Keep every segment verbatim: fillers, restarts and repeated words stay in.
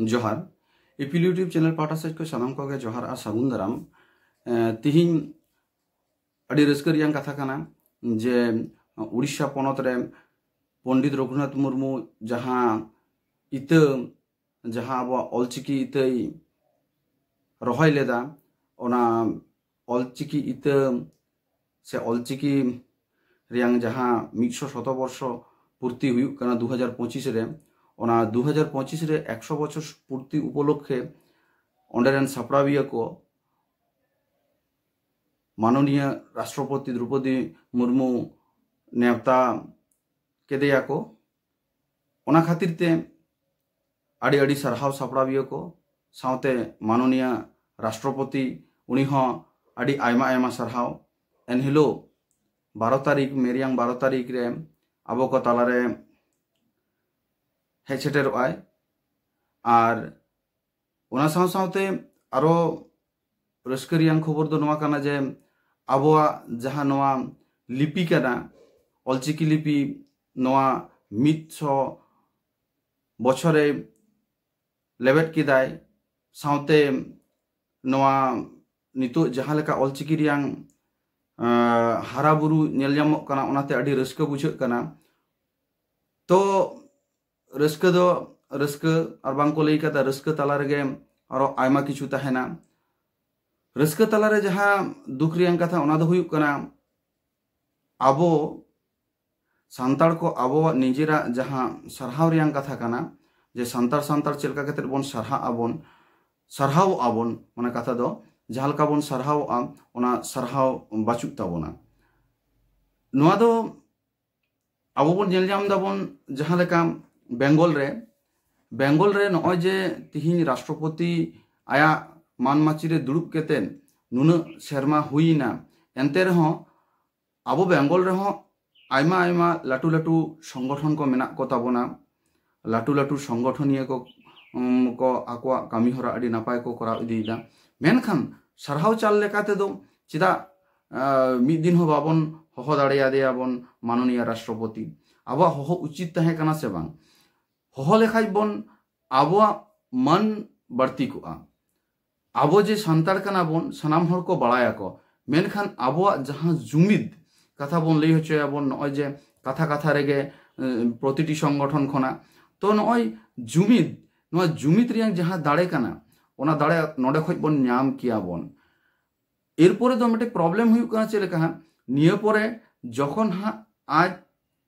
ᱡᱚᱦᱟᱨ᱾ ᱤᱯᱤᱞ YouTube channel ᱯᱟᱦᱴᱟ ᱥᱮᱫ ᱠᱷᱚᱱ ᱥᱟᱱᱟᱢ ᱠᱚᱜᱮ ᱡᱚᱦᱟᱨ ᱟᱨ ᱥᱟᱹᱜᱩᱱ ᱫᱟᱨᱟᱢ᱾ ᱮᱸ, ᱛᱤᱦᱤᱧ ᱟᱹᱰᱤ ᱨᱟᱹᱥᱠᱟᱹ ᱨᱮᱭᱟᱜ ᱠᱟᱛᱷᱟ ᱠᱟᱱᱟ ᱡᱮ ᱩᱲᱤᱥᱥᱟ ᱯᱚᱱᱚᱛ ᱨᱮ ᱯᱚᱱᱰᱤᱛ ᱨᱚᱜᱷᱩᱱᱟᱛᱷ ᱢᱩᱨᱢᱩ ᱡᱟᱦᱟᱸ ᱤᱛᱟᱹ, ᱡᱟᱦᱟᱸ ᱟᱵᱚᱣᱟᱜ ᱚᱞᱪᱤᱠᱤ ᱤᱛᱟᱹᱭ ᱨᱚᱦᱚᱭ ᱞᱮᱫᱟ, ᱚᱱᱟ ᱚᱞᱪᱤᱠᱤ ᱤᱛᱟᱹ ᱥᱮ ᱚᱞᱪᱤᱠᱤ ᱨᱮᱭᱟᱝ ᱡᱟᱦᱟᱸ ᱢᱤᱫᱥᱚ ᱥᱚᱛᱚᱵᱚᱨᱥᱚ ᱯᱩᱨᱛᱤ ᱦᱩᱭᱩᱜ ᱠᱟᱱᱟ ᱫᱩ ᱦᱟᱡᱟᱨ ᱯᱚᱸᱪᱤᱥ ᱨᱮ, ᱚᱱᱟ ᱫᱩ ᱦᱟᱡᱟᱨ ᱯᱚᱸᱪᱤᱥ ᱨᱮ ᱮᱠᱥᱚ ᱵᱚᱪᱷᱚᱨ ᱯᱩᱨᱛᱤ ᱩᱯᱚᱞᱚᱠᱠᱷᱮ ᱚᱸᱰᱮ ᱨᱮᱱ ᱥᱟᱯᱲᱟᱣᱤᱭᱟᱹ ᱠᱚ ᱢᱟᱱᱚᱱᱤᱭᱟᱹ ᱨᱟᱥᱴᱨᱚᱯᱚᱛᱤ ᱫᱨᱚᱯᱚᱫᱤ ᱢᱩᱨᱢᱩ ᱱᱮᱣᱛᱟ ᱠᱮᱫᱮᱭᱟ ᱠᱚ᱾ ᱚᱱᱟ ᱠᱷᱟᱹᱛᱤᱨ ᱛᱮ ᱟᱹᱰᱤ ᱟᱹᱰᱤ ᱥᱟᱨᱦᱟᱣ ᱥᱟᱯᱲᱟᱣᱤᱭᱟᱹ ᱠᱚ, ᱥᱟᱶᱛᱮ ᱢᱟᱱᱚᱱᱤᱭᱟᱹ ᱨᱟᱥᱴᱨᱚᱯᱚᱛᱤ, ᱩᱱᱤ ᱦᱚᱸ ᱟᱹᱰᱤ ᱟᱭᱢᱟ ᱟᱭᱢᱟ ᱥᱟᱨᱦᱟᱣ᱾ ᱮᱱᱦᱤᱞᱳᱜ ᱵᱟᱨᱚ ᱛᱟᱹᱨᱤᱠᱷ, ᱢᱮ ᱨᱮᱭᱟᱝ ᱵᱟᱨᱚ ᱛᱟᱹᱨᱤᱠᱷ ᱨᱮ ᱟᱵᱚ ᱠᱚ ᱛᱟᱞᱟᱨᱮ ᱦᱮᱡ ᱥᱮᱴᱮᱨᱚᱜ ᱟᱭ᱾ ᱟᱨ ᱚᱱᱟ ᱥᱟᱶ ᱥᱟᱶᱛᱮ ᱟᱨᱚ ᱨᱟᱹᱥᱠᱟᱹ ᱨᱮᱭᱟᱝ ᱠᱷᱚᱵᱚᱨ ᱫᱚ ᱱᱚᱣᱟ ᱠᱟᱱᱟ ᱡᱮ ᱟᱵᱚᱣᱟᱜ ᱡᱟᱦᱟᱸ ᱱᱚᱣᱟ ᱞᱤᱯᱤ ᱠᱟᱱᱟ, ᱚᱞᱪᱤᱠᱤ ᱞᱤᱯᱤ, ᱱᱚᱣᱟ ᱢᱤᱫ ᱥᱚ ᱵᱚᱪᱷᱚᱨᱮ ᱞᱮᱵᱮᱫ ᱠᱮᱫᱟᱭ᱾ ᱥᱟᱶᱛᱮ ᱱᱚᱣᱟ ᱱᱤᱛᱚᱜ ᱡᱟᱦᱟᱸ ᱞᱮᱠᱟ ᱚᱞᱪᱤᱠᱤ ᱨᱮᱭᱟᱝ, ᱟᱸ, ᱦᱟᱨᱟ ᱵᱩᱨᱩ ᱧᱮᱞ ᱧᱟᱢᱚᱜ ᱠᱟᱱᱟ, ᱚᱱᱟᱛᱮ ᱟᱹᱰᱤ ᱨᱟᱹᱥᱠᱟᱹ ᱵᱩᱡᱷᱟᱹᱜ ᱠᱟᱱᱟ᱾ ᱛᱚ ᱨᱟᱹᱥᱠᱟᱹ ᱫᱚ ᱨᱟᱹᱥᱠᱟᱹ, ᱟᱨ ᱵᱟᱝ ᱠᱚ ᱞᱟᱹᱭ ᱠᱟᱫᱟ, ᱨᱟᱹᱥᱠᱟᱹ ᱛᱟᱞᱟ ᱨᱮᱜᱮ ᱟᱨᱚ ᱟᱭᱢᱟ ᱠᱤᱪᱷᱩ ᱛᱟᱦᱮᱱᱟ᱾ ᱨᱟᱹᱥᱠᱟᱹ ᱛᱟᱞᱟᱨᱮ ᱡᱟᱦᱟᱸ ᱫᱩᱠ ᱨᱮᱭᱟᱝ ᱠᱟᱛᱷᱟ, ᱚᱱᱟ ᱫᱚ ᱦᱩᱭᱩᱜ ᱠᱟᱱᱟ, ᱟᱵᱚ ᱥᱟᱱᱛᱟᱲ ᱠᱚ ᱟᱵᱚᱣᱟᱜ ᱱᱤᱡᱮᱨᱟᱜ ᱡᱟᱦᱟᱸ ᱥᱟᱨᱦᱟᱣ ᱨᱮᱭᱟᱝ ᱠᱟᱛᱷᱟ ᱠᱟᱱᱟ, ᱡᱮ ᱥᱟᱱᱛᱟᱲ ᱥᱟᱱᱛᱟᱲ ᱪᱮᱫ ᱞᱮᱠᱟ ᱠᱟᱛᱮᱫ ᱵᱚᱱ ᱥᱟᱨᱦᱟᱜ ᱟᱵᱚᱱ, ᱥᱟᱨᱦᱟᱣᱚᱜ ᱟᱵᱚᱱ, ᱚᱱᱟ ᱠᱟᱛᱷᱟ ᱫᱚ ᱡᱟᱦᱟᱸ ᱞᱮᱠᱟ ᱵᱚᱱ ᱥᱟᱨᱦᱟᱣᱚᱜᱼᱟ, ᱚᱱᱟ ᱥᱟᱨᱦᱟᱣ ᱵᱟᱹᱪᱩᱜ ᱛᱟᱵᱚᱱᱟ᱾ ᱱᱚᱣᱟ ᱫᱚ ᱟᱵᱚ ᱵᱚᱱ ᱧᱮᱞ ᱧᱟᱢ ᱫᱟᱵᱚᱱ, ᱡᱟᱦᱟᱸ ᱞᱮᱠᱟ ᱵᱮᱝᱜᱚᱞ ᱨᱮ, ᱵᱮᱝᱜᱚᱞ ᱨᱮ ᱱᱚᱜᱼᱚᱭ ᱡᱮ ᱛᱤᱦᱤᱧ ᱨᱟᱥᱴᱨᱚᱯᱚᱛᱤ ᱟᱭᱟᱜ ᱢᱟᱱ ᱢᱟᱹᱪᱤ ᱨᱮ ᱫᱩᱲᱩᱵ ᱠᱟᱛᱮᱫ ᱱᱩᱱᱟᱹᱜ ᱥᱮᱨᱢᱟ ᱦᱩᱭᱱᱟ, ᱮᱱᱛᱮ ᱨᱮᱦᱚᱸ ᱟᱵᱚ ᱵᱮᱝᱜᱚᱞ ᱨᱮᱦᱚᱸ ᱟᱭᱢᱟ ᱟᱭᱢᱟ ᱞᱟᱹᱴᱩ ᱞᱟᱹᱴᱩ ᱥᱚᱝᱜᱚᱴᱷᱚᱱ ᱠᱚ ᱢᱮᱱᱟᱜ ᱠᱚ ᱛᱟᱵᱚᱱᱟ᱾ ᱞᱟᱹᱴᱩ ᱞᱟᱹᱴᱩ ᱥᱚᱝᱜᱚᱴᱷᱚᱱᱤᱭᱟᱹ ᱠᱚ, ᱩᱢ, ᱠᱚ ᱟᱠᱚᱣᱟᱜ ᱠᱟᱹᱢᱤ ᱦᱚᱨᱟ ᱟᱹᱰᱤ ᱱᱟᱯᱟᱭ ᱠᱚ ᱠᱚᱨᱟᱣ ᱤᱫᱤᱭᱮᱫᱟ᱾ ᱢᱮᱱᱠᱷᱟᱱ ᱥᱟᱨᱦᱟᱣ ᱪᱟᱞ ᱞᱮᱠᱟ ᱛᱮᱫᱚ ᱪᱮᱫᱟᱜ, ᱟᱸ, ᱢᱤᱫ ᱫᱤᱱ ᱦᱚᱸ ᱵᱟᱵᱚᱱ ᱦᱚᱦᱚ ᱫᱟᱲᱮᱭᱟᱫᱮᱭᱟ ᱵᱚᱱ ᱢᱟᱱᱚᱱᱤᱭᱟ ᱨᱟᱥᱴᱨᱚᱯᱚᱛᱤ? ᱟᱵᱚᱣᱟᱜ ᱦᱚᱦᱚ ᱩᱪᱤᱛ ᱛᱟᱦᱮᱸ ᱠᱟᱱᱟ ᱥᱮ ᱵᱟᱝ? ᱦᱚᱦᱚ ᱞᱮᱠᱷᱟᱡ ᱵᱚᱱ ᱟᱵᱚᱣᱟᱜ ᱢᱟᱹᱱ ᱵᱟᱹᱲᱛᱤ ᱠᱚᱜᱼᱟ᱾ ᱟᱵᱚ ᱡᱮ ᱥᱟᱱᱛᱟᱲ ᱠᱟᱱᱟ ᱵᱚᱱ, ᱥᱟᱱᱟᱢ ᱦᱚᱲ ᱠᱚ ᱵᱟᱲᱟᱭᱟᱠᱚ, ᱢᱮᱱᱠᱷᱟᱱ ᱟᱵᱚᱣᱟᱜ ᱡᱟᱦᱟᱸ ᱡᱩᱢᱤᱫ ᱠᱟᱛᱷᱟ ᱵᱚᱱ ᱞᱟᱹᱭ ᱦᱚᱪᱚᱭᱟᱵᱚᱱ, ᱱᱚᱜᱼᱚᱭ ᱡᱮ ᱠᱟᱛᱷᱟ ᱠᱟᱛᱷᱟ ᱨᱮᱜᱮ ᱮ, ᱯᱨᱚᱛᱤᱴᱤ ᱥᱚᱝᱜᱚᱴᱷᱚᱱ ᱠᱷᱚᱱᱟᱜ, ᱛᱚ ᱱᱚᱜᱼᱚᱭ ᱡᱩᱢᱤᱫ, ᱱᱚᱣᱟ ᱡᱩᱢᱤᱫ ᱨᱮᱭᱟᱜ ᱡᱟᱦᱟᱸ ᱫᱟᱲᱮ ᱠᱟᱱᱟ, ᱚᱱᱟ ᱫᱟᱲᱮ ᱱᱚᱰᱮ ᱠᱷᱚᱡ ᱵᱚᱱ ᱧᱟᱢ ᱠᱮᱭᱟ ᱵᱚᱱ᱾ ᱮᱨᱯᱚᱨᱮ ᱫᱚ ᱢᱤᱫᱴᱮᱡ ᱯᱨᱚᱵᱞᱮᱢ ᱦᱩᱭᱩᱜ ᱠᱟᱱᱟ ᱪᱮᱫ ᱞᱮᱠᱟ ᱦᱟᱸᱜ, ᱱᱤᱭᱟᱹ ᱯᱚᱨᱮ ᱡᱚᱠᱷᱚᱱ ᱦᱟᱸᱜ ᱟᱡ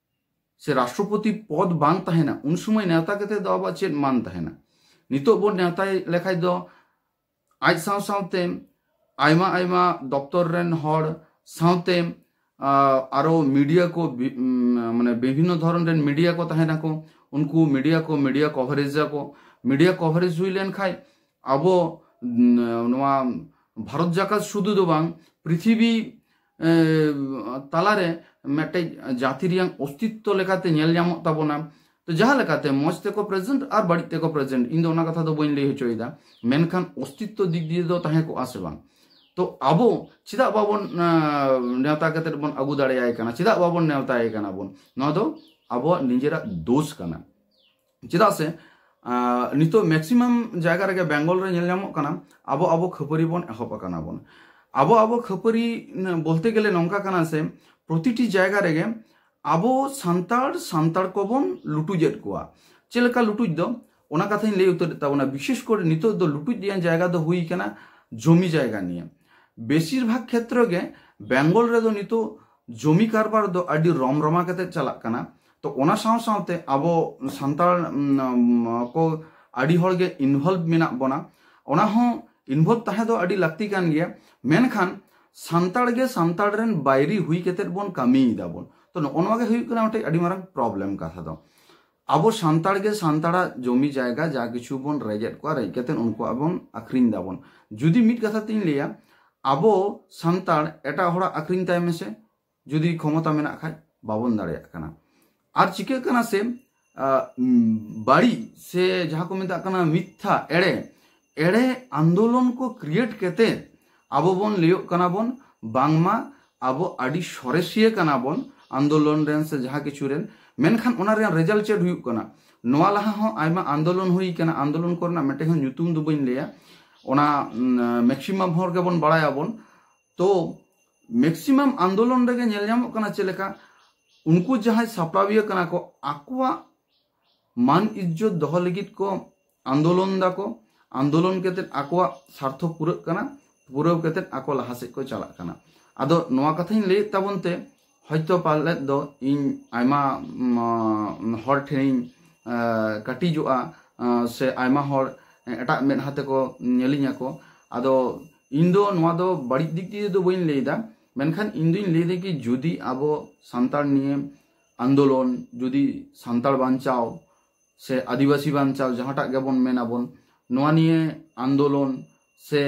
ᱥᱮ ᱨᱟᱥᱴᱨᱚᱯᱚᱛᱤ ᱯᱚᱫ ᱵᱟᱝ ᱛᱟᱦᱮᱱᱟ, ᱩᱱ ᱥᱚᱢᱚᱭ ᱱᱮᱣᱛᱟ ᱠᱟᱛᱮ ᱫᱚ ᱟᱵᱚᱣᱟᱜ ᱪᱮᱫ ᱢᱟᱱ ᱛᱟᱦᱮᱱᱟ? ᱱᱤᱛᱚᱜ ᱵᱚᱱ ᱱᱮᱣᱛᱟᱭ ᱞᱮᱠᱷᱟᱡ ᱫᱚ ᱟᱡ ᱥᱟᱶ ᱥᱟᱶᱛᱮ ᱟᱭᱢᱟ ᱟᱭᱢᱟ ᱫᱚᱯᱛᱚᱨ ᱨᱮᱱ ᱦᱚᱲ ᱥᱟᱶᱛᱮ, ᱟ, ᱟᱨᱚ ᱢᱤᱰᱤᱭᱟ ᱠᱚ ᱵᱤ-, ᱩᱢ, ᱢᱟᱱᱮ ᱵᱤᱵᱷᱤᱱᱱᱚ ᱫᱷᱚᱨᱚᱱ ᱨᱮᱱ ᱢᱤᱰᱤᱭᱟ ᱠᱚ ᱛᱟᱦᱮᱱᱟᱠᱚ, ᱩᱱᱠᱩ ᱢᱤᱰᱤᱭᱟ ᱠᱚ ᱢᱤᱰᱤᱭᱟ ᱠᱚᱵᱷᱟᱨᱮᱡᱽ ᱟᱠᱚ᱾ ᱢᱤᱰᱤᱭᱟ ᱠᱚᱵᱷᱟᱨᱮᱡᱽ ᱦᱩᱭ ᱞᱮᱱᱠᱷᱟᱡ ᱟᱵᱚ, ᱩᱢ, ᱱᱚᱣᱟ ᱵᱷᱟᱨᱚᱛ ᱡᱟᱠᱟᱛ ᱥᱩᱫᱷᱩ ᱫᱚ ᱵᱟᱝ, ᱯᱨᱤᱛᱷᱤᱵᱤ ᱮ, ᱛᱟᱞᱟᱨᱮ ᱢᱤᱫᱴᱮᱡ ᱡᱟᱹᱛᱤ ᱨᱮᱭᱟᱜ ᱚᱥᱛᱤᱛᱛᱚ ᱞᱮᱠᱟᱛᱮ ᱧᱮᱞ ᱧᱟᱢᱚᱜ ᱛᱟᱵᱚᱱᱟ᱾ ᱛᱚ ᱡᱟᱦᱟᱸ ᱞᱮᱠᱟᱛᱮ ᱢᱚᱡᱽ ᱛᱮᱠᱚ ᱯᱨᱮᱡᱮᱱᱴ ᱟᱨ ᱵᱟᱹᱲᱤᱡ ᱛᱮᱠᱚ ᱯᱨᱮᱡᱮᱱᱴ, ᱤᱧ ᱫᱚ ᱚᱱᱟ ᱠᱟᱛᱷᱟ ᱫᱚ ᱵᱟᱹᱧ ᱞᱟᱹᱭ ᱦᱚᱪᱚᱭᱮᱫᱟ, ᱢᱮᱱᱠᱷᱟᱱ ᱚᱥᱛᱤᱛᱛᱚ ᱫᱤᱠ ᱫᱤᱭᱮ ᱫᱚ ᱛᱟᱦᱮᱸ ᱠᱚᱜᱼᱟ ᱥᱮ ᱵᱟᱝ? ᱛᱚ ᱟᱵᱚ ᱪᱮᱫᱟᱜ ᱵᱟᱵᱚᱱ, ᱟ, ᱱᱮᱣᱛᱟ ᱠᱟᱛᱮᱫ ᱵᱚᱱ ᱟᱹᱜᱩ ᱫᱟᱲᱮᱭᱟᱭ ᱠᱟᱱᱟ? ᱪᱮᱫᱟᱜ ᱵᱟᱵᱚᱱ ᱱᱮᱣᱛᱟᱭᱮ ᱠᱟᱱᱟ ᱵᱚᱱ? ᱱᱚᱣᱟ ᱫᱚ ᱟᱵᱚᱣᱟᱜ ᱱᱤᱡᱮᱨᱟᱜ ᱫᱳᱥ ᱠᱟᱱᱟ᱾ ᱪᱮᱫᱟᱜ ᱥᱮ, ᱟ, ᱱᱤᱛᱚᱜ ᱢᱮᱠᱥᱤᱢᱟᱢ ᱡᱟᱭᱜᱟ ᱨᱮᱜᱮ ᱵᱮᱝᱜᱚᱞ ᱨᱮ ᱧᱮᱞ ᱧᱟᱢᱚᱜ ᱠᱟᱱᱟ, ᱟᱵᱚ ᱟᱵᱚ ᱠᱷᱟᱹᱯᱟᱹᱨᱤ ᱵᱚᱱ ᱮᱦᱚᱵ ᱟᱠᱟᱱᱟ ᱵᱚᱱ᱾ ᱟᱵᱚ ᱟᱵᱚ ᱠᱷᱟᱹᱯᱟᱹᱨᱤ ᱵᱚᱞᱛᱮ ᱜᱮᱞᱮ ᱱᱚᱝᱠᱟ ᱠᱟᱱᱟ ᱥᱮ, ᱯᱨᱚᱛᱤᱴᱤ ᱡᱟᱭᱜᱟ ᱨᱮᱜᱮ ᱟᱵᱚ ᱥᱟᱱᱛᱟᱲ ᱥᱟᱱᱛᱟᱲ ᱠᱚᱵᱚᱱ ᱞᱩᱴᱩᱡᱮᱫ ᱠᱚᱣᱟ᱾ ᱪᱮᱫ ᱞᱮᱠᱟ ᱞᱩᱴᱩᱡ ᱫᱚ, ᱚᱱᱟ ᱠᱟᱛᱷᱟᱧ ᱞᱟᱹᱭ ᱩᱛᱟᱹᱨᱮᱫ ᱛᱟᱵᱚᱱᱟ᱾ ᱵᱤᱥᱮᱥ ᱠᱚᱨᱮ ᱱᱤᱛᱚᱜ ᱫᱚ ᱞᱩᱴᱩᱡ ᱨᱮᱭᱟᱜ ᱡᱟᱭᱜᱟ ᱫᱚ ᱦᱩᱭ ᱠᱟᱱᱟ ᱡᱚᱢᱤ ᱡᱟᱭᱜᱟ ᱱᱤᱭᱮ᱾ ᱵᱮᱥᱤᱨ ᱵᱷᱟᱜᱽ ᱠᱷᱮᱛᱨᱚ ᱜᱮ ᱵᱮᱝᱜᱚᱞ ᱨᱮᱫᱚ ᱱᱤᱛᱚᱜ ᱡᱚᱢᱤ ᱠᱟᱨᱵᱟᱨ ᱫᱚ ᱟᱹᱰᱤ ᱨᱚᱢᱨᱚᱢᱟ ᱠᱟᱛᱮ ᱪᱟᱞᱟᱜ ᱠᱟᱱᱟ᱾ ᱛᱚ ᱚᱱᱟ ᱥᱟᱶ ᱥᱟᱶᱛᱮ ᱟᱵᱚ ᱥᱟᱱᱛᱟᱲ, ᱩᱢ, ᱠᱚ ᱟᱹᱰᱤ ᱦᱚᱲ ᱜᱮ ᱤᱱᱵᱷᱚᱞᱵᱷ ᱢᱮᱱᱟᱜ ᱵᱚᱱᱟ᱾ ᱚᱱᱟ ᱦᱚᱸ ᱤᱱᱵᱷᱚᱞᱵᱷ ᱛᱟᱦᱮᱸ ᱫᱚ ᱟᱹᱰᱤ ᱞᱟᱹᱠᱛᱤ ᱠᱟᱱ ᱜᱮᱭᱟ, ᱢᱮᱱᱠᱷᱟᱱ ᱥᱟᱱᱛᱟᱲ ᱜᱮ ᱥᱟᱱᱛᱟᱲ ᱨᱮᱱ ᱵᱟᱭᱨᱤ ᱦᱩᱭ ᱠᱟᱛᱮᱫ ᱵᱚᱱ ᱠᱟᱹᱢᱤᱭᱮᱫᱟ ᱵᱚᱱ᱾ ᱛᱚ ᱱᱚᱜᱼᱚ ᱱᱚᱣᱟ ᱜᱮ ᱦᱩᱭᱩᱜ ᱠᱟᱱᱟ ᱢᱤᱫᱴᱮᱡ ᱟᱹᱰᱤ ᱢᱟᱨᱟᱝ ᱯᱨᱚᱵᱞᱮᱢ ᱠᱟᱛᱷᱟ ᱫᱚ᱾ ᱟᱵᱚ ᱥᱟᱱᱛᱟᱲ ᱜᱮ ᱥᱟᱱᱛᱟᱲᱟᱜ ᱡᱚᱢᱤ ᱡᱟᱭᱜᱟ ᱡᱟ ᱠᱤᱪᱷᱩ ᱵᱚᱱ ᱨᱮᱡᱮᱫ ᱠᱚᱣᱟ, ᱨᱮᱡ ᱠᱟᱛᱮᱫ ᱩᱱᱠᱩᱣᱟᱜ ᱵᱚᱱ ᱟᱠᱷᱨᱤᱧ ᱫᱟᱵᱚᱱ᱾ ᱡᱩᱫᱤ ᱢᱤᱫ ᱠᱟᱛᱷᱟ ᱛᱤᱧ ᱞᱟᱹᱭᱟ, ᱟᱵᱚ ᱥᱟᱱᱛᱟᱲ ᱮᱴᱟᱜ ᱦᱚᱲᱟᱜ ᱟᱠᱷᱨᱤᱧ ᱛᱟᱭ ᱢᱮᱥᱮ, ᱡᱩᱫᱤ ᱠᱷᱚᱢᱚᱛᱟ ᱢᱮᱱᱟᱜ ᱠᱷᱟᱡ, ᱵᱟᱵᱚᱱ ᱫᱟᱲᱮᱭᱟᱜ ᱠᱟᱱᱟ᱾ ᱟᱨ ᱪᱤᱠᱟᱹᱜ ᱠᱟᱱᱟ ᱥᱮ, ᱟ, ᱩᱢ, ᱵᱟᱹᱲᱤᱡ ᱥᱮ ᱡᱟᱦᱟᱸ ᱠᱚ ᱢᱮᱛᱟᱜ ᱠᱟᱱᱟ ᱢᱤᱛᱷᱭᱟ, ᱮᱲᱮ, ᱮᱲᱮ ᱟᱱᱫᱳᱞᱚᱱ ᱠᱚ ᱠᱨᱤᱭᱮᱴ ᱠᱟᱛᱮ ᱟᱵᱚ ᱵᱚᱱ ᱞᱟᱹᱭᱚᱜ ᱠᱟᱱᱟ ᱵᱚᱱ ᱵᱟᱝᱢᱟ ᱟᱵᱚ ᱟᱹᱰᱤ ᱥᱚᱨᱮᱥᱤᱭᱟᱹ ᱠᱟᱱᱟ ᱵᱚᱱ ᱟᱱᱫᱳᱞᱚᱱ ᱨᱮᱱ ᱥᱮ ᱡᱟᱦᱟᱸ ᱠᱤᱪᱷᱩ ᱨᱮᱱ, ᱢᱮᱱᱠᱷᱟᱱ ᱚᱱᱟ ᱨᱮᱭᱟᱜ ᱨᱮᱡᱟᱞᱴ ᱪᱮᱫ ᱦᱩᱭᱩᱜ ᱠᱟᱱᱟ? ᱱᱚᱣᱟ ᱞᱟᱦᱟ ᱦᱚᱸ ᱟᱭᱢᱟ ᱟᱱᱫᱳᱞᱚᱱ ᱦᱩᱭ ᱠᱟᱱᱟ, ᱟᱱᱫᱳᱞᱚᱱ ᱠᱚᱨᱮᱱᱟᱜ ᱢᱤᱫᱴᱮᱱ ᱦᱚᱸ ᱧᱩᱛᱩᱢ ᱫᱚ ᱵᱟᱹᱧ ᱞᱟᱹᱭᱟ, ᱚᱱᱟ ᱢᱮᱠᱥᱤᱢᱟᱢ ᱦᱚᱲ ᱜᱮᱵᱚᱱ ᱵᱟᱲᱟᱭᱟᱵᱚᱱ᱾ ᱛᱚ ᱢᱮᱠᱥᱤᱢᱟᱢ ᱟᱱᱫᱳᱞᱚᱱ ᱨᱮᱜᱮ ᱧᱮᱞ ᱧᱟᱢᱚᱜ ᱠᱟᱱᱟ ᱪᱮᱫ ᱞᱮᱠᱟ ᱩᱱᱠᱩ ᱡᱟᱦᱟᱸᱭ ᱥᱟᱯᱲᱟᱣᱤᱭᱟᱹ ᱠᱟᱱᱟ ᱠᱚ, ᱟᱠᱚᱣᱟᱜ ᱢᱟᱱ ᱤᱡᱽᱡᱚᱛ ᱫᱚᱦᱚ ᱞᱟᱹᱜᱤᱫ ᱠᱚ ᱟᱱᱫᱳᱞᱚᱱ ᱫᱟᱠᱚ, ᱟᱱᱫᱳᱞᱚᱱ ᱠᱟᱛᱮᱫ ᱟᱠᱚᱣᱟᱜ ᱥᱟᱨᱛᱷᱚ ᱯᱩᱨᱟᱹᱜ ᱠᱟᱱᱟ, ᱯᱩᱨᱟᱹᱣ ᱠᱟᱛᱮᱫ ᱟᱠᱚ ᱞᱟᱦᱟ ᱥᱮᱫ ᱠᱚ ᱪᱟᱞᱟᱜ ᱠᱟᱱᱟ᱾ ᱟᱫᱚ ᱱᱚᱣᱟ ᱠᱟᱛᱷᱟᱧ ᱞᱟᱹᱭᱮᱫ ᱛᱟᱵᱚᱱ ᱛᱮ ᱦᱚᱭᱛᱳ ᱯᱟᱞᱮᱫ ᱫᱚ ᱤᱧ ᱟᱭᱢᱟ ᱦᱚᱲ ᱴᱷᱮᱱᱤᱧ ᱠᱟᱹᱴᱤᱡᱚᱜᱼᱟ, ᱥᱮ ᱟᱭᱢᱟ ᱦᱚᱲ ᱮᱴᱟᱜ ᱢᱮᱫᱦᱟ ᱛᱮᱠᱚ ᱧᱮᱞᱤᱧᱟ ᱠᱚ᱾ ᱟᱫᱚ ᱤᱧ ᱫᱚ ᱱᱚᱣᱟ ᱫᱚ ᱵᱟᱹᱲᱤᱡ ᱫᱤᱠ ᱫᱤᱭᱮ ᱫᱚ ᱵᱟᱹᱧ ᱞᱟᱹᱭᱫᱟ, ᱢᱮᱱᱠᱷᱟᱱ ᱤᱧ ᱫᱩᱧ ᱞᱟᱹᱭᱫᱟ ᱠᱤ ᱡᱩᱫᱤ ᱟᱵᱚ ᱥᱟᱱᱛᱟᱲ ᱱᱤᱭᱮ ᱟᱱᱫᱳᱞᱚᱱ, ᱡᱩᱫᱤ ᱥᱟᱱᱛᱟᱲ ᱵᱟᱧᱪᱟᱣ ᱥᱮ ᱟᱹᱫᱤᱵᱟᱹᱥᱤ ᱵᱟᱧᱪᱟᱣ ᱡᱟᱦᱟᱸᱴᱟᱜ ᱜᱮᱵᱚᱱ ᱢᱮᱱᱟᱵᱚᱱ, ᱱᱚᱣᱟ ᱱᱤᱭᱮ ᱟᱱᱫᱳᱞᱚᱱ ᱥᱮ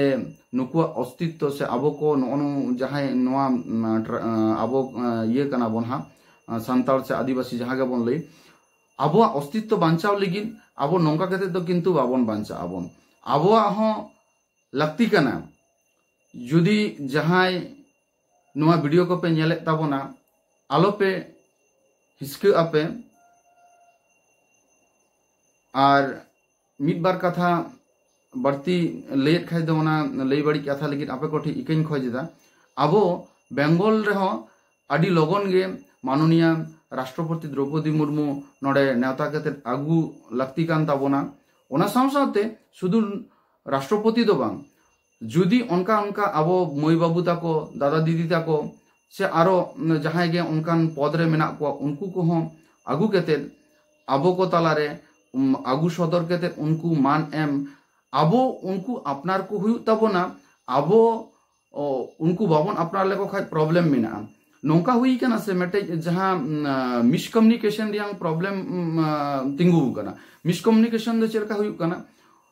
ᱱᱩᱠᱩᱣᱟᱜ ᱚᱥᱛᱤᱛᱛᱚ ᱥᱮ ᱟᱵᱚ ᱠᱚ ᱱᱚᱜᱼᱚ ᱱᱚ-, ᱡᱟᱦᱟᱸᱭ ᱱᱚᱣᱟ, ᱩᱢ, ᱴᱨᱟ-, ᱟᱵᱚ, ᱤᱭᱟᱹ ᱠᱟᱱᱟ ᱵᱚᱱ ᱦᱟᱸᱜ, ᱥᱟᱱᱛᱟᱲ ᱥᱮ ᱟᱹᱫᱤᱵᱟᱹᱥᱤ ᱡᱟᱦᱟᱸ ᱜᱮᱵᱚᱱ ᱞᱟᱹᱭ, ᱟᱵᱚᱣᱟᱜ ᱚᱥᱛᱤᱛᱛᱚ ᱵᱟᱧᱪᱟᱣ ᱞᱟᱹᱜᱤᱫ ᱟᱵᱚ ᱱᱚᱝᱠᱟ ᱠᱟᱛᱮ ᱫᱚ ᱠᱤᱱᱛᱩ ᱵᱟᱵᱚᱱ ᱵᱟᱧᱪᱟᱜ ᱟᱵᱚᱱ᱾ ᱟᱵᱚᱣᱟᱜ ᱦᱚᱸ ᱞᱟᱹᱠᱛᱤ ᱠᱟᱱᱟ᱾ ᱡᱩᱫᱤ ᱡᱟᱦᱟᱸᱭ ᱱᱚᱣᱟ ᱵᱷᱤᱰᱤᱭᱳ ᱠᱚᱯᱮ ᱧᱮᱞᱮᱫ ᱛᱟᱵᱚᱱᱟ, ᱟᱞᱚᱯᱮ ᱦᱤᱥᱠᱟᱹᱜ ᱟᱯᱮ᱾ ᱟᱨ ᱢᱤᱫ ᱵᱟᱨ ᱠᱟᱛᱷᱟ ᱵᱟᱹᱲᱛᱤ ᱞᱟᱹᱭᱮᱫ ᱠᱷᱟᱡ ᱫᱚ ᱚᱱᱟ ᱞᱟᱹᱭ ᱵᱟᱹᱲᱤᱡ ᱠᱟᱛᱷᱟ ᱞᱟᱹᱜᱤᱫ ᱟᱯᱮ ᱠᱚᱴᱷᱮᱱ ᱤᱠᱟᱹᱧ ᱠᱷᱚᱡ ᱮᱫᱟ᱾ ᱟᱵᱚ ᱵᱮᱝᱜᱚᱞ ᱨᱮᱦᱚᱸ ᱟᱹᱰᱤ ᱞᱚᱜᱚᱱ ᱜᱮ ᱢᱟᱱᱚᱱᱤᱭᱟ ᱨᱟᱥᱴᱨᱚᱯᱚᱛᱤ ᱫᱨᱚᱣᱯᱚᱫᱤ ᱢᱩᱨᱢᱩ ᱱᱚᱰᱮ ᱱᱮᱣᱛᱟ ᱠᱟᱛᱮᱫ ᱟᱹᱜᱩ ᱞᱟᱹᱠᱛᱤ ᱠᱟᱱ ᱛᱟᱵᱚᱱᱟ᱾ ᱚᱱᱟ ᱥᱟᱶ ᱥᱟᱶᱛᱮ ᱥᱩᱫᱷᱩ ᱨᱟᱥᱴᱨᱚᱯᱚᱛᱤ ᱫᱚ ᱵᱟᱝ, ᱡᱩᱫᱤ ᱚᱱᱠᱟ ᱚᱱᱠᱟ ᱟᱵᱚ ᱢᱟᱹᱭ ᱵᱟᱹᱵᱩ ᱛᱟᱠᱚ, ᱫᱟᱫᱟ ᱫᱤᱫᱤ ᱛᱟᱠᱚ, ᱥᱮ ᱟᱨᱚ ᱡᱟᱦᱟᱸᱭ ᱜᱮ ᱚᱱᱠᱟᱱ ᱯᱚᱫᱽ ᱨᱮ ᱢᱮᱱᱟᱜ ᱠᱚᱣᱟ, ᱩᱱᱠᱩ ᱠᱚᱦᱚᱸ ᱟᱹᱜᱩ ᱠᱟᱛᱮᱫ ᱟᱵᱚ ᱠᱚ ᱛᱟᱞᱟᱨᱮ, ᱩᱢ, ᱟᱹᱜᱩ ᱥᱚᱫᱚᱨ ᱠᱟᱛᱮᱫ ᱩᱱᱠᱩ ᱢᱟᱱ ᱮᱢ, ᱟᱵᱚ ᱩᱱᱠᱩ ᱟᱯᱱᱟᱨ ᱠᱚ ᱦᱩᱭᱩᱜ ᱛᱟᱵᱚᱱᱟ᱾ ᱟᱵᱚ, ᱚ, ᱩᱱᱠᱩ ᱵᱟᱵᱚᱱ ᱟᱯᱱᱟᱨ ᱞᱮᱠᱚ ᱠᱷᱟᱡ ᱯᱨᱚᱵᱞᱮᱢ ᱢᱮᱱᱟᱜᱼᱟ᱾ ᱱᱚᱝᱠᱟ ᱦᱩᱭ ᱠᱟᱱᱟ ᱥᱮ ᱢᱤᱫᱴᱮᱡ ᱡᱟᱦᱟᱸ, ᱩᱢ, ᱟ, ᱢᱤᱥᱠᱚᱢᱤᱭᱩᱱᱤᱠᱮᱥᱚᱱ ᱨᱮᱭᱟᱝ ᱯᱨᱚᱵᱞᱮᱢ, ᱩᱢ, ᱟ, ᱛᱤᱸᱜᱩ ᱟᱠᱟᱱᱟ᱾ ᱢᱤᱥᱠᱚᱢᱤᱭᱩᱱᱤᱠᱮᱥᱚᱱ ᱫᱚ ᱪᱮᱫ ᱞᱮᱠᱟ ᱦᱩᱭᱩᱜ ᱠᱟᱱᱟ?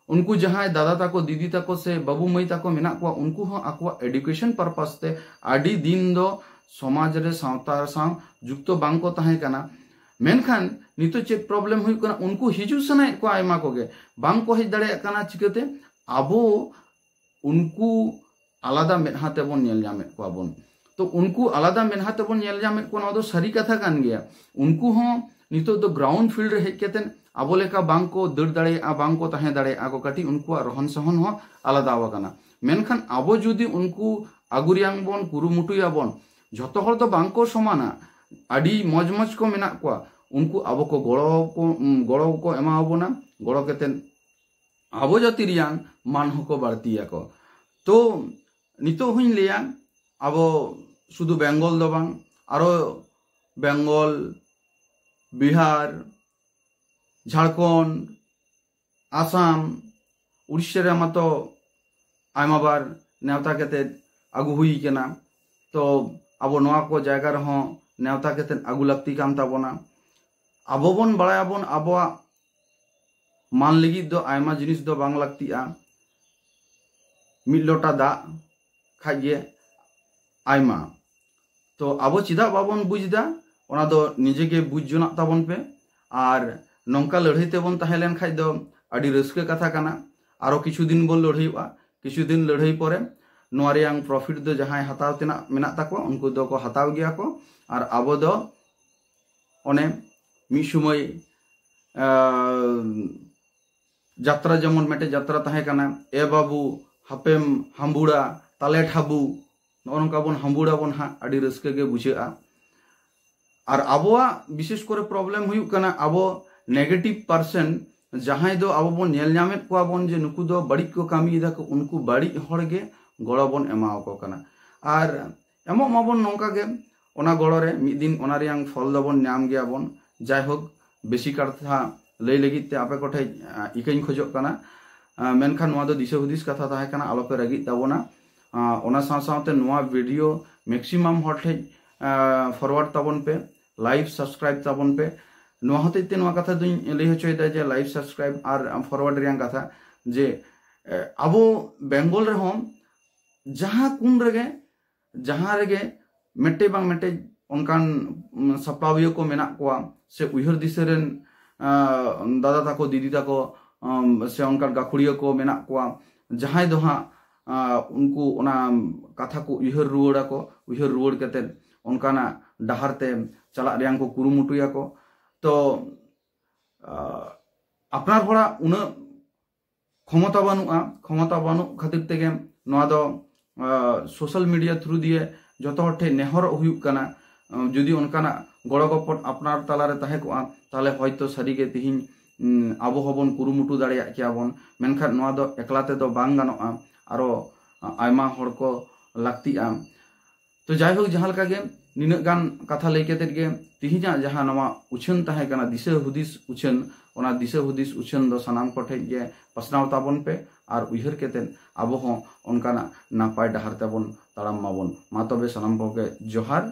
ᱩᱱᱠᱩ ᱡᱟᱦᱟᱸᱭ ᱫᱟᱫᱟ ᱛᱟᱠᱚ, ᱫᱤᱫᱤ ᱛᱟᱠᱚ ᱥᱮ ᱵᱟᱹᱵᱩ ᱢᱟᱹᱭ ᱛᱟᱠᱚ ᱢᱮᱱᱟᱜ ᱠᱚᱣᱟ, ᱩᱱᱠᱩ ᱦᱚᱸ ᱟᱠᱚᱣᱟᱜ ᱮᱰᱩᱠᱮᱥᱚᱱ ᱯᱟᱨᱯᱟᱥ ᱛᱮ ᱟᱹᱰᱤ ᱫᱤᱱ ᱫᱚ ᱥᱚᱢᱟᱡᱽ ᱨᱮ ᱥᱟᱶᱛᱟ ᱥᱟᱶ ᱡᱩᱠᱛᱚ ᱵᱟᱝ ᱠᱚ ᱛᱟᱦᱮᱸ ᱠᱟᱱᱟ᱾ ᱢᱮᱱᱠᱷᱟᱱ ᱱᱤᱛᱚᱜ ᱪᱮᱫ ᱯᱨᱚᱵᱞᱮᱢ ᱦᱩᱭᱩᱜ ᱠᱟᱱᱟ? ᱩᱱᱠᱩ ᱦᱤᱡᱩᱜ ᱥᱟᱱᱟᱭᱮᱫ ᱠᱚᱣᱟ ᱟᱭᱢᱟ ᱠᱚᱜᱮ, ᱵᱟᱝ ᱠᱚ ᱦᱮᱡ ᱫᱟᱲᱮᱭᱟᱜ ᱠᱟᱱᱟ᱾ ᱪᱤᱠᱟᱹᱛᱮ? ᱟᱵᱚ ᱩᱱᱠᱩ ᱟᱞᱟᱫᱟ ᱢᱮᱫᱦᱟ ᱛᱮᱵᱚᱱ ᱧᱮᱞ ᱧᱟᱢᱮᱫ ᱠᱚᱣᱟ ᱵᱚᱱ᱾ ᱛᱚ ᱩᱱᱠᱩ ᱟᱞᱟᱫᱟ ᱢᱮᱫᱦᱟ ᱛᱮᱵᱚᱱ ᱧᱮᱞ ᱧᱟᱢᱮᱫ ᱠᱚᱣᱟ, ᱱᱚᱣᱟ ᱫᱚ ᱥᱟᱹᱨᱤ ᱠᱟᱛᱷᱟ ᱠᱟᱱ ᱜᱮᱭᱟ᱾ ᱩᱱᱠᱩ ᱦᱚᱸ ᱱᱤᱛᱚᱜ ᱫᱚ ground field ᱨᱮ ᱦᱮᱡ ᱠᱟᱛᱮ ᱟᱵᱚ ᱞᱮᱠᱟ ᱵᱟᱝ ᱠᱚ ᱫᱟᱹᱲ ᱫᱟᱲᱮᱭᱟᱜᱼᱟ, ᱵᱟᱝ ᱠᱚ ᱛᱟᱦᱮᱸ ᱫᱟᱲᱮᱭᱟᱜᱼᱟ ᱠᱚ, ᱠᱟᱹᱴᱤᱡ ᱩᱱᱠᱩᱣᱟᱜ ᱨᱚᱦᱚᱱ ᱥᱚᱦᱚᱱ ᱦᱚᱸ ᱟᱞᱟᱫᱟ ᱟᱠᱟᱱᱟ᱾ ᱢᱮᱱᱠᱷᱟᱱ ᱟᱵᱚ ᱡᱩᱫᱤ ᱩᱱᱠᱩ ᱟᱹᱜᱩ ᱨᱮᱭᱟᱝ ᱵᱚᱱ ᱠᱩᱨᱩᱢᱩᱴᱩᱭᱟᱵᱚᱱ, ᱡᱷᱚᱛᱚ ᱦᱚᱲ ᱫᱚ ᱵᱟᱝ ᱠᱚ ᱥᱚᱢᱟᱱᱟ, ᱟᱹᱰᱤ ᱢᱚᱡᱽ ᱢᱚᱡᱽ ᱠᱚ ᱢᱮᱱᱟᱜ ᱠᱚᱣᱟ, ᱩᱱᱠᱩ ᱟᱵᱚ ᱠᱚ ᱜᱚᱲᱚ ᱠᱚ, ᱜᱚᱲᱚ ᱠᱚ ᱮᱢᱟ ᱵᱚᱱᱟ, ᱜᱚᱲᱚ ᱠᱟᱛᱮ ᱟᱵᱚ ᱡᱟᱹᱛᱤ ᱨᱮᱭᱟᱝ ᱢᱟᱱ ᱦᱚᱸᱠᱚ ᱵᱟᱹᱲᱛᱤᱭᱟᱠᱚ᱾ ᱛᱚ ᱱᱤᱛᱚᱜ ᱦᱚᱸᱧ ᱞᱟᱹᱭᱟ, ᱟᱵᱚ ᱥᱩᱫᱷᱩ ᱵᱮᱝᱜᱚᱞ ᱫᱚ ᱵᱟᱝ, ᱟᱨᱚ ᱵᱮᱝᱜᱚᱞ, ᱵᱤᱦᱟᱨ, ᱡᱷᱟᱲᱠᱷᱚᱸᱰ, ᱟᱥᱟᱢ, ᱩᱲᱤᱥᱥᱟ ᱨᱮ ᱢᱟᱛᱚ ᱟᱭᱢᱟ ᱵᱟᱨ ᱱᱮᱣᱛᱟ ᱠᱟᱛᱮ ᱟᱹᱜᱩ ᱦᱩᱭ ᱠᱟᱱᱟ᱾ ᱛᱚ ᱟᱵᱚ ᱱᱚᱣᱟ ᱠᱚ ᱡᱟᱭᱜᱟ ᱨᱮᱦᱚᱸ ᱱᱮᱣᱛᱟ ᱠᱟᱛᱮ ᱟᱹᱜᱩ ᱞᱟᱹᱠᱛᱤ ᱠᱟᱱ ᱛᱟᱵᱚᱱᱟ᱾ ᱟᱵᱚ ᱵᱚᱱ ᱵᱟᱲᱟᱭᱟᱵᱚᱱ, ᱟᱵᱚᱣᱟᱜ ᱢᱟᱱ ᱞᱟᱹᱜᱤᱫ ᱫᱚ ᱟᱭᱢᱟ ᱡᱤᱱᱤᱥ ᱫᱚ ᱵᱟᱝ ᱞᱟᱹᱠᱛᱤᱜᱼᱟ, ᱢᱤᱫ ᱞᱚᱴᱟ ᱫᱟᱜ ᱠᱷᱟᱡ ᱜᱮ ᱟᱭᱢᱟ᱾ ᱛᱚ ᱟᱵᱚ ᱪᱮᱫᱟᱜ ᱵᱟᱵᱚᱱ ᱵᱩᱡᱽ ᱮᱫᱟ, ᱚᱱᱟ ᱫᱚ ᱱᱤᱡᱮ ᱜᱮ ᱵᱩᱡᱽ ᱡᱚᱱᱟᱜ ᱛᱟᱵᱚᱱ ᱯᱮ᱾ ᱟᱨ ᱱᱚᱝᱠᱟ ᱞᱟᱹᱲᱦᱟᱹᱭ ᱛᱮᱵᱚᱱ ᱛᱟᱦᱮᱸ ᱞᱮᱱ ᱠᱷᱟᱡ ᱫᱚ ᱟᱹᱰᱤ ᱨᱟᱹᱥᱠᱟᱹ ᱠᱟᱛᱷᱟ ᱠᱟᱱᱟ᱾ ᱟᱨᱚ ᱠᱤᱪᱷᱩ ᱫᱤᱱ ᱵᱚᱱ ᱞᱟᱹᱲᱦᱟᱹᱭᱚᱜᱼᱟ, ᱠᱤᱪᱷᱩ ᱫᱤᱱ ᱞᱟᱹᱲᱦᱟᱹᱭ ᱯᱚᱨᱮ ᱱᱚᱣᱟ ᱨᱮᱭᱟᱝ profit ᱫᱚ ᱡᱟᱦᱟᱸᱭ ᱦᱟᱛᱟᱣ ᱛᱮᱱᱟᱜ ᱢᱮᱱᱟᱜ ᱛᱟᱠᱚᱣᱟ, ᱩᱱᱠᱩ ᱫᱚᱠᱚ ᱦᱟᱛᱟᱣ ᱜᱮᱭᱟ ᱠᱚ᱾ ᱟᱨ ᱟᱵᱚ ᱫᱚ ᱚᱱᱮ ᱢᱤᱫ ᱥᱚᱢᱚᱭ, ᱟᱸ, ᱡᱟᱛᱨᱟ, ᱡᱮᱢᱚᱱ ᱢᱤᱫᱴᱮᱡ ᱡᱟᱛᱨᱟ ᱛᱟᱦᱮᱸ ᱠᱟᱱᱟ, "ᱮ ᱵᱟᱹᱵᱩ ᱦᱟᱯᱮᱢ ᱦᱟᱢᱵᱩᱲᱟ, ᱛᱟᱞᱮ ᱴᱷᱟᱵᱩ", ᱱᱚᱜᱼᱚ ᱱᱚᱝᱠᱟ ᱵᱚᱱ ᱦᱟᱢᱵᱩᱲ ᱟᱵᱚᱱ ᱦᱟᱸᱜ, ᱟᱹᱰᱤ ᱨᱟᱹᱥᱠᱟᱹ ᱜᱮ ᱵᱩᱡᱷᱟᱹᱜᱼᱟ᱾ ᱟᱨ ᱟᱵᱚᱣᱟᱜ ᱵᱤᱥᱮᱥ ᱠᱚᱨᱮ problem ᱦᱩᱭᱩᱜ ᱠᱟᱱᱟ, ᱟᱵᱚ negative person ᱡᱟᱦᱟᱸᱭ ᱫᱚ ᱟᱵᱚ ᱵᱚᱱ ᱧᱮᱞ ᱧᱟᱢᱮᱫ ᱠᱚᱣᱟ ᱵᱚᱱ ᱡᱮ ᱱᱩᱠᱩ ᱫᱚ ᱵᱟᱹᱲᱤᱡ ᱠᱚ ᱠᱟᱹᱢᱤᱭᱮᱫᱟ ᱠᱚ, ᱩᱱᱠᱩ ᱵᱟᱹᱲᱤᱡ ᱦᱚᱲ ᱜᱮ ᱜᱚᱲᱚ ᱵᱚᱱ ᱮᱢᱟᱣᱟᱠᱚ ᱠᱟᱱᱟ᱾ ᱟᱨ ᱮᱢᱚᱜ ᱢᱟᱵᱚᱱ ᱱᱚᱝᱠᱟ ᱜᱮ, ᱚᱱᱟ ᱜᱚᱲᱚ ᱨᱮ ᱢᱤᱫ ᱫᱤᱱ ᱚᱱᱟ ᱨᱮᱭᱟᱝ ᱯᱷᱚᱞ ᱫᱚᱵᱚᱱ ᱧᱟᱢ ᱜᱮᱭᱟ ᱵᱚᱱ᱾ ᱡᱟᱭᱦᱳᱠ, ᱵᱮᱥᱤ ᱠᱟᱛᱷᱟ ᱞᱟᱹᱭ ᱞᱟᱹᱜᱤᱫ ᱛᱮ ᱟᱯᱮ ᱠᱚᱴᱷᱮᱡ, ᱟ, ᱤᱠᱟᱹᱧ ᱠᱷᱚᱡᱚᱜ ᱠᱟᱱᱟ᱾ ᱟ, ᱢᱮᱱᱠᱷᱟᱱ ᱱᱚᱣᱟ ᱫᱚ ᱫᱤᱥᱟᱹ ᱦᱩᱫᱤᱥ ᱠᱟᱛᱷᱟ ᱛᱟᱦᱮᱸ ᱠᱟᱱᱟ, ᱟᱞᱚᱯᱮ ᱨᱟᱹᱜᱤᱜ ᱛᱟᱵᱚᱱᱟ᱾ ᱟ, ᱚᱱᱟ ᱥᱟᱶ ᱥᱟᱶᱛᱮ ᱱᱚᱣᱟ video maximum ᱦᱚᱲ ᱴᱷᱮᱡ, ᱟ, forward ᱛᱟᱵᱚᱱ ᱯᱮ, like, subscribe ᱛᱟᱵᱚᱱ ᱯᱮ᱾ ᱱᱚᱣᱟ ᱦᱚᱛᱮᱡ ᱛᱮ ᱱᱚᱣᱟ ᱠᱟᱛᱷᱟ ᱫᱚᱧ ᱞᱟᱹᱭ ᱦᱚᱪᱚᱭᱮᱫᱟ ᱡᱮ like, subscribe ᱟᱨ forward ᱨᱮᱭᱟᱝ ᱠᱟᱛᱷᱟ, ᱡᱮ, ᱮ, ᱟᱵᱚ ᱵᱮᱝᱜᱚᱞ ᱨᱮᱦᱚᱸ ᱡᱟᱦᱟᱸ ᱠᱩᱱ ᱨᱮᱜᱮ, ᱡᱟᱦᱟᱸ ᱨᱮᱜᱮ ᱢᱤᱫᱴᱮᱡ ᱵᱟᱝ ᱢᱤᱫᱴᱮᱡ ᱚᱱᱠᱟᱱ, ᱩᱢ, ᱥᱟᱯᱲᱟᱣᱤᱭᱟᱹ ᱠᱚ ᱢᱮᱱᱟᱜ ᱠᱚᱣᱟ, ᱥᱮ ᱩᱭᱦᱟᱹᱨ ᱫᱤᱥᱟᱹ ᱨᱮᱱ, ᱟ, ᱫᱟᱫᱟ ᱛᱟᱠᱚ, ᱫᱤᱫᱤ ᱛᱟᱠᱚ, ᱩᱢ, ᱥᱮ ᱚᱱᱠᱟᱱ ᱜᱟᱹᱠᱷᱩᱲᱤᱭᱟᱹ ᱠᱚ ᱢᱮᱱᱟᱜ ᱠᱚᱣᱟ, ᱡᱟᱦᱟᱸᱭ ᱫᱚ ᱦᱟᱸᱜ, ᱟ, ᱩᱱᱠᱩ ᱚᱱᱟ ᱠᱟᱛᱷᱟ ᱠᱚ ᱩᱭᱦᱟᱹᱨ ᱨᱩᱣᱟᱹᱲᱟᱠᱚ, ᱩᱭᱦᱟᱹᱨ ᱨᱩᱣᱟᱹᱲ ᱠᱟᱛᱮᱫ ᱚᱱᱠᱟᱱᱟᱜ ᱰᱟᱦᱟᱨ ᱛᱮ ᱪᱟᱞᱟᱜ ᱨᱮᱭᱟᱝ ᱠᱚ ᱠᱩᱨᱩᱢᱩᱴᱩᱭᱟᱠᱚ᱾ ᱛᱚ ᱟᱯᱱᱟᱨ ᱦᱚᱲᱟᱜ ᱩᱱᱟᱹᱜ ᱠᱷᱚᱢᱚᱛᱟ ᱵᱟᱹᱱᱩᱜᱼᱟ᱾ ᱠᱷᱚᱢᱚᱛᱟ ᱵᱟᱹᱱᱩᱜ ᱠᱷᱟᱹᱛᱤᱨ ᱛᱮᱜᱮ ᱱᱚᱣᱟ ᱫᱚ ᱥᱳᱥᱟᱞ ᱢᱤᱰᱤᱭᱟ ᱛᱷᱨᱩ ᱫᱤᱭᱮ ᱡᱚᱛᱚ ᱦᱚᱲ ᱴᱷᱮᱱ ᱱᱮᱦᱚᱨᱚᱜ ᱦᱩᱭᱩᱜ ᱠᱟᱱᱟ᱾ ᱡᱩᱫᱤ ᱚᱱᱠᱟᱱᱟᱜ ᱜᱚᱲᱚ ᱜᱚᱯᱚᱲ ᱟᱯᱱᱟᱨ ᱛᱟᱞᱟᱨᱮ ᱛᱟᱦᱮᱸ ᱠᱚᱜᱼᱟ, ᱛᱟᱦᱚᱞᱮ ᱦᱚᱭᱛᱳ ᱥᱟᱹᱨᱤᱜᱮ ᱛᱤᱦᱤᱧ ᱟᱵᱚ ᱦᱚᱸᱵᱚᱱ ᱠᱩᱨᱩᱢᱩᱴᱩ ᱫᱟᱲᱮᱭᱟᱜ ᱠᱮᱭᱟ ᱵᱚᱱ᱾ ᱢᱮᱱᱠᱷᱟᱱ ᱱᱚᱣᱟ ᱫᱚ ᱮᱠᱞᱟ ᱛᱮᱫᱚ ᱵᱟᱝ ᱜᱟᱱᱚᱜᱼᱟ, ᱟᱨᱚ ᱟᱭᱢᱟ ᱦᱚᱲ ᱠᱚ ᱞᱟᱹᱠᱛᱤᱜᱼᱟ᱾ ᱛᱚ ᱡᱟᱭᱦᱳᱠ, ᱡᱟᱦᱟᱸ ᱞᱮᱠᱟ ᱜᱮ, ᱱᱤᱱᱟᱹᱜ ᱜᱟᱱ ᱠᱟᱛᱷᱟ ᱞᱟᱹᱭ ᱠᱟᱛᱮᱫ ᱜᱮ ᱛᱤᱦᱤᱧᱟᱜ ᱡᱟᱦᱟᱸ ᱱᱚᱣᱟ ᱩᱪᱷᱟᱹᱱ ᱛᱟᱦᱮᱸ ᱠᱟᱱᱟ, ᱫᱤᱥᱟᱹ ᱦᱩᱫᱤᱥ ᱩᱪᱷᱟᱹᱱ, ᱚᱱᱟ ᱫᱤᱥᱟᱹ ᱦᱩᱫᱤᱥ ᱩᱪᱷᱟᱹᱱ ᱫᱚ ᱥᱟᱱᱟᱢ ᱠᱚᱴᱷᱮᱱ ᱜᱮ ᱯᱟᱥᱱᱟᱣ ᱛᱟᱵᱚᱱ ᱯᱮ ᱟᱨ ᱩᱭᱦᱟᱹᱨ ᱠᱟᱛᱮᱫ ᱟᱵᱚ ᱦᱚᱸ ᱚᱱᱠᱟᱱᱟᱜ ᱱᱟᱯᱟᱭ ᱰᱟᱦᱟᱨ ᱛᱮᱵᱚᱱ ᱛᱟᱲᱟᱢ ᱢᱟᱵᱚᱱ᱾ ᱢᱟ ᱛᱚᱵᱮ ᱥᱟᱱᱟᱢ ᱠᱚᱜᱮ ᱡᱚᱦᱟᱨ᱾